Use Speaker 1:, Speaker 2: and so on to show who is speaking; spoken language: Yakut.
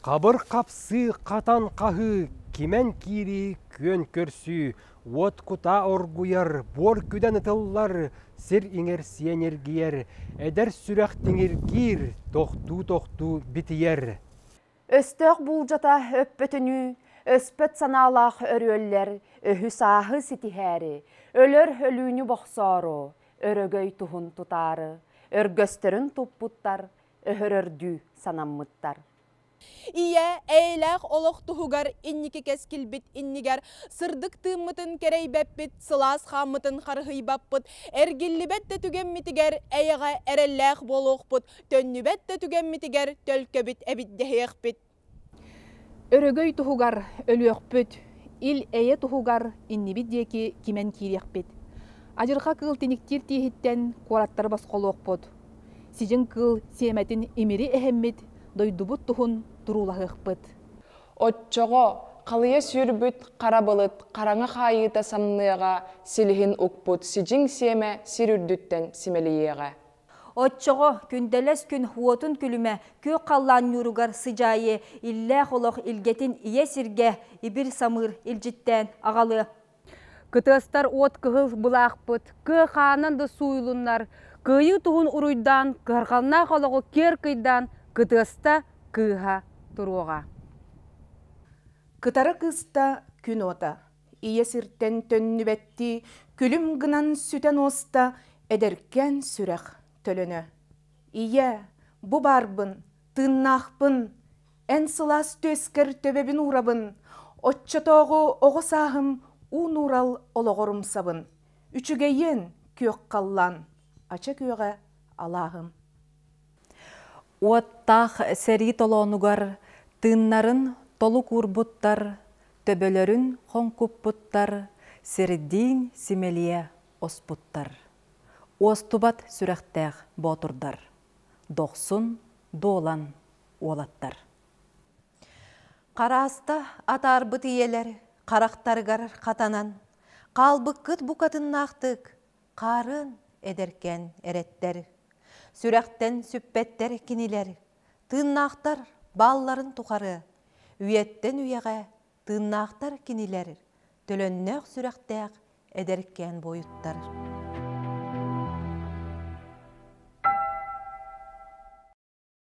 Speaker 1: Хабыр хапсыы, хатан хаһыы, кимэн киирии, күөн көрсүү, уот кутаа оргуйар, буор күдэн ытыллар, сир иҥэр сиэн эргийэр, эдэр сүрэх тиҥиргиир, тохтуу-тохтуу битийэр.
Speaker 2: Өстөөх буулдьата өппөтүнүү, өспөт санаалаах өрүөллэр өһү-сааһы ситиһээри, өлөр өлүүнү бохсоору, өрөгөй туһун тутаары, өргөстөрүн туппуттар, өһөрөрдүү санаммыттар.
Speaker 3: Ийэ, эйэлээх олох туһугар инники кэскилбит иннигэр сырдык тыыммытын кэрэйбэппит, сылаас хааммытын харыһыйбаппыт, эргиллибэт да түгэммитигэр эйэҕэ эрэллээх буолуохпут, төннүбэт да түгэммитигэр төлкөбүт эбит дэһиэхпит.
Speaker 4: Өрөгөй туһугар өлүөхпүт, ил-эйэ туһугар иннибит диэки кимэн киириэхпит. Адьырҕа кыыл тиниктиир тииһиттэн куораттары босхолуохпут. Сидьиҥ кыыл сиэмэтин имири эһэммит, дойдубут туһун туруулаһыахпыт.
Speaker 5: Оччоҕо халыйа сүүрбүт хара былыт хараҥа хаайыыта самныаҕа, силиһин укпут сидьиҥ сиэмэ сир үрдүттэн симэлийиэҕэ.
Speaker 6: Оччоҕо күндэлэс күн уотун күлүмэ күөх халлаан ньууругар сыдьаайы иллээх олох илгэтин ийэ сиргэ ибир самыыр илдьиттээн аҕалыа.
Speaker 7: Кытыастар уот кыһыл былаахпыт кыа хаанан да сууйулуннар, кыайыы туһун уруйдаан, кыһарҕаннаах олоҕу киэр кыйдаан кытыаста кыыһа туруоҕа.
Speaker 8: Кытара кыыста күн уота, ийэ сиртэн төннүбэттии күлүм гынан сүтэн уоста эдэркээн сүрэх төлөнө. Ийэ, бу баарбын, тыыннаахпын, эн сылаас түөскэр төбөбүн уурабын, оччотооҕу оҕо сааһым уу нуурал олоҕор умсабын, үчүгэйиэн күөх халлаан, ача күөҕэ алааһым.
Speaker 9: Уоттаах сэрии толоонугар тыыннарын толук уурбуттар, төбөлөрүн хоҥкуппуттар, сирдиин симэлийэ оспуттар. Уостубат сүрэхтээх боотурдар, дохсун дуолан уолаттар.
Speaker 10: Харааста атаарбыт ийэлэр харахтарыгар хатанан, хаалбыккыт букатыннаахтык хаарыан эдэркээн эрэттэр. Сүрэхтэн сүппэттэр кинилэр, тыыннаахтар баалларын тухары, үйэттэн үйэҕэ тыыннаахтар кинилэр, төлөннөөх сүрэхтээх эдэркээн буойуттар.